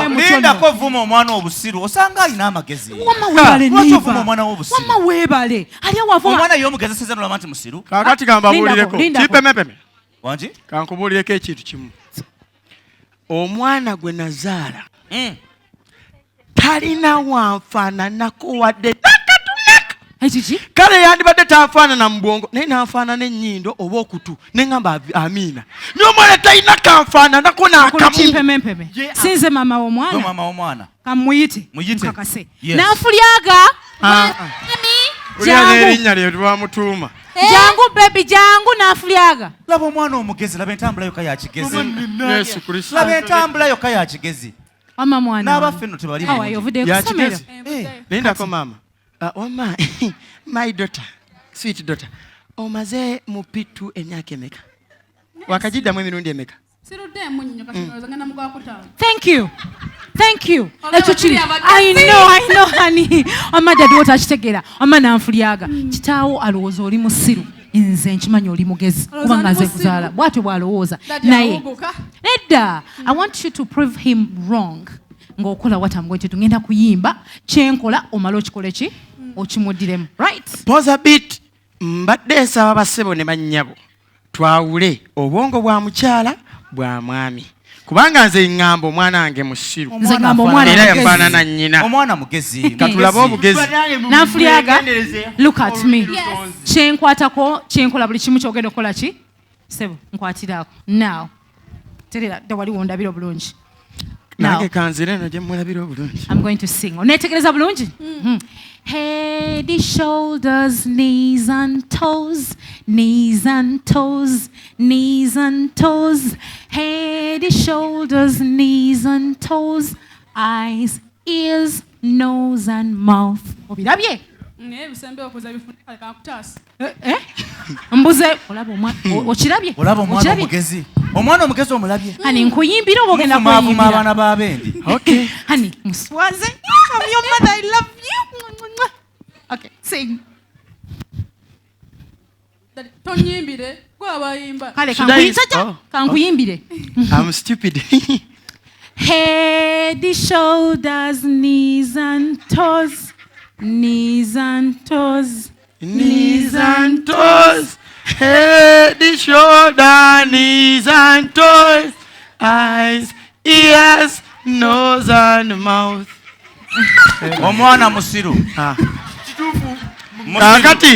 Bwe mutyo Lindako, nno. vuma omwana obusiru, osanga alina amagezi. Wamma weebale. Lwaki ovuma Neighbor. omwana w'obusiru? Wamma weebale, ali awavuma. Omwana y'omugezeseza nolaba nti musiru. Kaakati kambabuulireko. Lindako, lindako. Kipemepeme. Wangi. Kankubuulireko ekintu kimu. Omwana gwe nazaala talina wanfaananako wadde nakatunaka. Ekiki? Kale yandibadde tanfaanana mu bwongo, naye nanfaanana ennyindo oba okutu, neŋŋamba amiina. Naye omwana talina kanfaananako n'akamu. Kimpemempeme, sinze maama Gwe w'omwana. Maama w'omwana. Kamuyite. Muyite. Nkakase. Yes. Nanfulyaga. Ah, ah. Ulya Jangu. n'erinnya lye lwamutuuma. Jangu baby, jangu Nanfulyaga. Laba omwana omugezi, laba entambula yokka ya kigezi. Yesu Kristo. Laba entambula yokka ya kigezi. Wamma mwana. N'abaffe nno tebali Awayo bulungi. ovudde ku Ya ssomero? kigezi. Lindako maama. Ah, wamma my daughter, sweet daughter, omaze mu P2 emyaka emeka? Wakagiddamu emirundi emeka? Siruddeemu nnyo, kati ndowooza ngenda mu gwakutaano. Thank you, thank you. Olaba Ekyo kiri tuli abagezi. I know, I know, honey. Wamma daddy wotakitegeera. Wamma Nanfulyaga, kitaawo alowooza oli musiru. Nze nkimanyi oli mugezi. Alowooza Kubanga ndi nze musiru. kuzaala, bw'atyo bw'alowooza. Daddy Naye awuguka. nedda, I want you to prove him wrong ng'okola what I'm going to do. Ngenda kuyimba, kyenkola omale okikole ki, okimuddiremu, right? Pause a bit. Mbadde nsaba bassebo ne bannyabo twawule obwongo bwa mukyala, bwa mwami, kubanga nze ŋŋamba omwana wange musiru. Nze ngamba omwana Era mugezi. yafaanana nnyina. Omwana mugezi. Katulabe obugezi. Nanfulyaga, look at me. Kyenkwatako, kyenkola, buli kimu kyogenda okukola ki, sebo, nkwatiraako. Now terera dda wali wondabira obulungi. Now, Nange kanzire eno gye mulabira obulungi. I'm going to sing. Oneetegereza bulungi? Mhm. Head, shoulders, knees and toes, knees and toes, knees and toes. Head, shoulders, knees and toes, eyes, ears, nose and mouth. Obirabye? Naye ebisembe okuza bifune, kale kankutaasa. Eh, eh? Mbuze olaba omwana, okirabye? Olaba omwana Okirabye? omugezi, omwana omugezi omulabye? Honey, nkuyimbira oba ogenda Muvumaavuma kuyimbira? abaana b'abendi. Okay. Honey, muswaze. I'm your mother, I love you. Okay, sing. Daddy, tonyimbire, gwe abayimba. Kale. Should I- Oh. Kankuyimbire. I'm stupid. Head, shoulders, knees and toes, knees and toes, Knees and toes, head, shoulder, knees and toes, eyes, ears, nose and mouth. Omwana musiru. Ah. Musiru. Kaakati